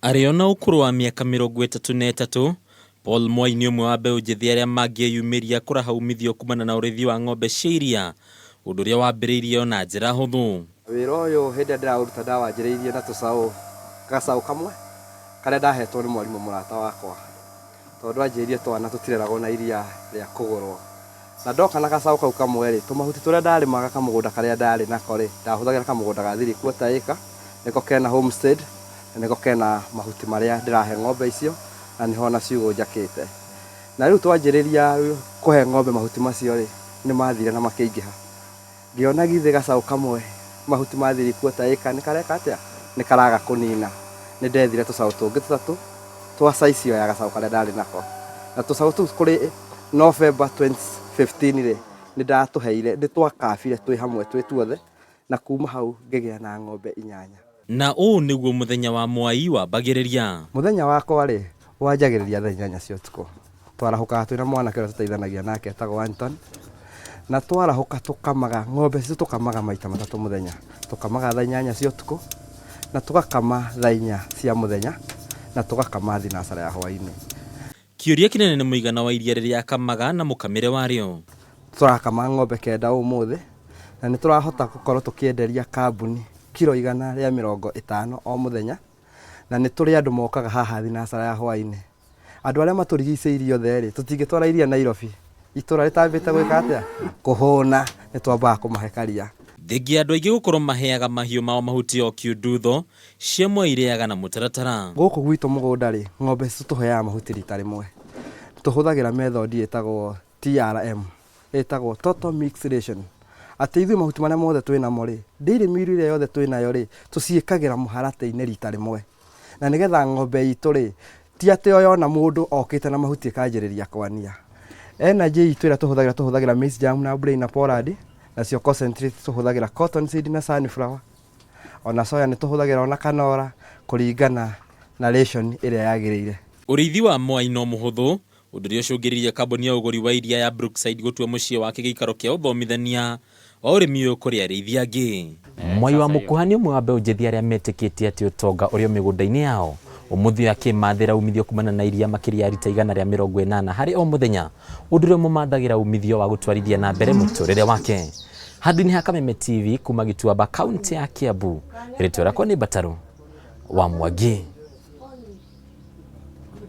Arĩ o na ũkũrũ wa mĩaka 33, Paul Mwai nĩ ũmwe wa mbeũ njĩthĩ arĩa mangĩeyumĩria kũraha umithio kumana na ũrĩithi wa ng'ombe cia iria, ũndũ ũrĩa wambĩrĩirie o na njĩra hũthũ. Wĩra ũyũ hĩndĩ ĩrĩa ndĩraũruta ndawanjĩrĩirie na tũcaũ, gacaũ kamwe karĩa ndahetwo nĩ mwarimũ mũrata wakwa, tondũ anjĩrire twana tũtireragwo na iria rĩa kũgũrwo. Na ndoka na gacaũ kau kamwe rĩ, tũmahuti tũrĩa ndarĩmaga kamũgũnda karĩa ndarĩ nako rĩ, ndahũthagĩra kamũgũnda ga 3/4 ĩka, nĩko kena homestead, na nĩko kena mahuti marĩa ndĩrahe ng'ombe icio, na nĩho ona ciugũ njakĩte. Na rĩu twanjĩrĩria kũhe ng'ombe mahuti macio rĩ, nĩ mathire na makĩingĩha. Ngĩona githĩ gacaũ kamwe mahuti ma 3/4 ĩka nĩ kareka atĩa? Nĩ karaga kũnina. Nĩ ndethire tũcaũ tũngĩ tũtatũ twa size ĩyo ya gacaũ karĩa ndarĩ nako. Na tũcaũ tũu kũrĩ November 2015 rĩ, nĩ ndatũheire, nĩ twakabire twĩ hamwe twĩ tuothe, na kuma hau ngĩgĩa na ng'ombe 8. Na ũũ nĩguo mũthenya wa Mwai wambagĩrĩria. Mũthenya wakwa rĩ, wanjagĩrĩria thaa 8 cia ũtukũ. Twarahũkaga twĩna mwanake ũrĩa tũteithanagia nake etagwo Anton, na twarahũka tũkamaga ng'ombe citũ, tũkamaga maita matatũ mũthenya. Tũkamaga thaa 8 cia ũtukũ, na tũgakama thaa 4 cia mũthenya, na tũgakama thinacara ya hwaĩ-inĩ. Kĩũria kĩnene nĩ mũigana wa iria rĩrĩa akamaga na mũkamĩre warĩo. Tũrakama ng'ombe 9 ũmũthĩ, na nĩ tũrahota gũkorwo tũkĩenderia kambuni kiro 150 o mũthenya, na nĩ tũrĩ andũ mokaga haha thinacara ya hwaĩ-inĩ. Andũ arĩa matũrigicĩirie othe rĩ, tũtingĩtwara iria Nairobi, itũra rĩtambĩte gwĩka atĩa? Kũhũna, nĩ twambaga kũmahe karia. Thengia andũ aingĩ gũkorwo maheaga mahiũ mao mahuti o kiundutho, cia Mwai irĩaga na mũtaratara. Gũkũ gwitũ mũgũnda rĩ, ng'ombe citũ tũheaga mahuti rita rĩmwe. Tũhũthagĩra method ĩtagwo TRM, ĩtagwo total mixed ration. Atĩ ithuĩ mahuti marĩa mothe twĩnamo rĩ, dairy meal ĩrĩa yothe twĩnayo rĩ, tũciĩkagĩra mũharatĩ-inĩ rita rĩmwe. Na nĩgetha ng'ombe itũ rĩ, ti atĩ o yona mũndũ okĩte na mahuti ĩkanjĩrĩria kwania. Energy itũ ĩrĩa tũhũthagĩra, tũhũthagĩra maize germ na grain na pollard, nacio concentrate tũhũthagĩra cotton seed na sunflower. Ona soya nĩ tũhũthagĩra ona canola kũringana na ration ĩrĩa yagĩrĩire. Ũrĩithi wa Mwai no mũhũthũ, ũndũ ũrĩa ũcũngĩrĩirie kambuni ya ũgũri wa iria ya Brookside gũtua mũciĩ wake gĩikaro kĩa ũthomithania wa ũrĩmi ũyũ kũrĩ arĩithi angĩ. Mwai wa Mũkuha nĩ ũmwe wa mbeũ njĩthĩ arĩa metĩkĩtie atĩ ũtonga ũrĩ o mĩgũnda-inĩ yao. Ũmũthĩ ũyũ akĩmathĩra umithio kumana na iria makĩria ya rita 180 harĩ o mũthenya, ũndũ ũrĩa ũmũmathagĩra umithio wa gũtwarithia na mbere mũtũrĩre wake. Handũ-inĩ ha Kameme TV kuma Gĩtuamba, kaũntĩ ya Kiambu, rĩtwa rĩakwa nĩ Mbatarũ wa Mwangi.